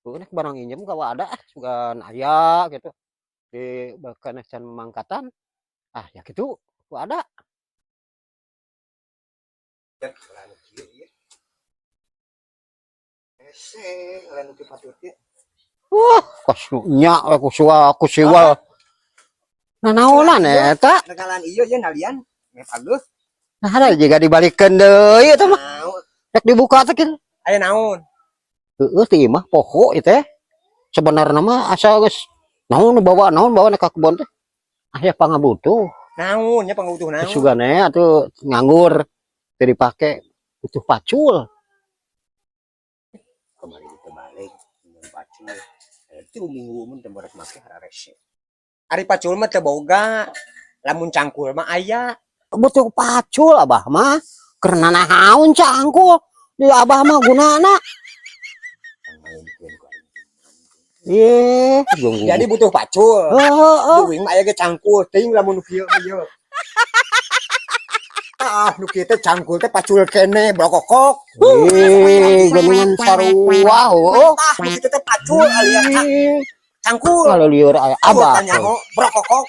Heueuh, nek barang injem ka ada ah, sugan aya gitu. Di bahkan can mangkatan. Ah, ya gitu, ku ada. Lain kieu ieu. Hese, lain nu patut ieu. Wah, kos nya we ku siwal ku siwal. Nah, naonan eta? Negalan ieu ye nalian. Meh pageuh. Nah, ada juga dibalikeun deui eta mah. Naon? Rek dibuka teh kieu. Aya naon? Heueuh, teh mah poho ieu teh. Sebenarnya mah asa geus naon nu bawa, naon bawa ka kebon teh. Aya pangabutuh. Naon nya pangabutuh naon? Sugane atuh nganggur teu dipake, butuh pacul. Kemarin itu balik minjem pacul. 3 minggu mun teu beres make hararese. Ari pacul mah teu boga. Lamun cangkul mah aya. Butuh pacul abah mah. Karena naon cangkul di abah mah gunana. Pangainkeun ku aing. Ih, Jadi butuh pacul. Heeh. Duing mah aya ge cangkul teuing lamun nu kieu mah ieu. Ah, nu kieu teh cangkul teh pacul kene brokokok. Ih, geuningan sarua heueuh. Tah, nu kitu teh pacul alias Ih, cangkul. kalau lieur aya Abah abah. nyaho brokokok.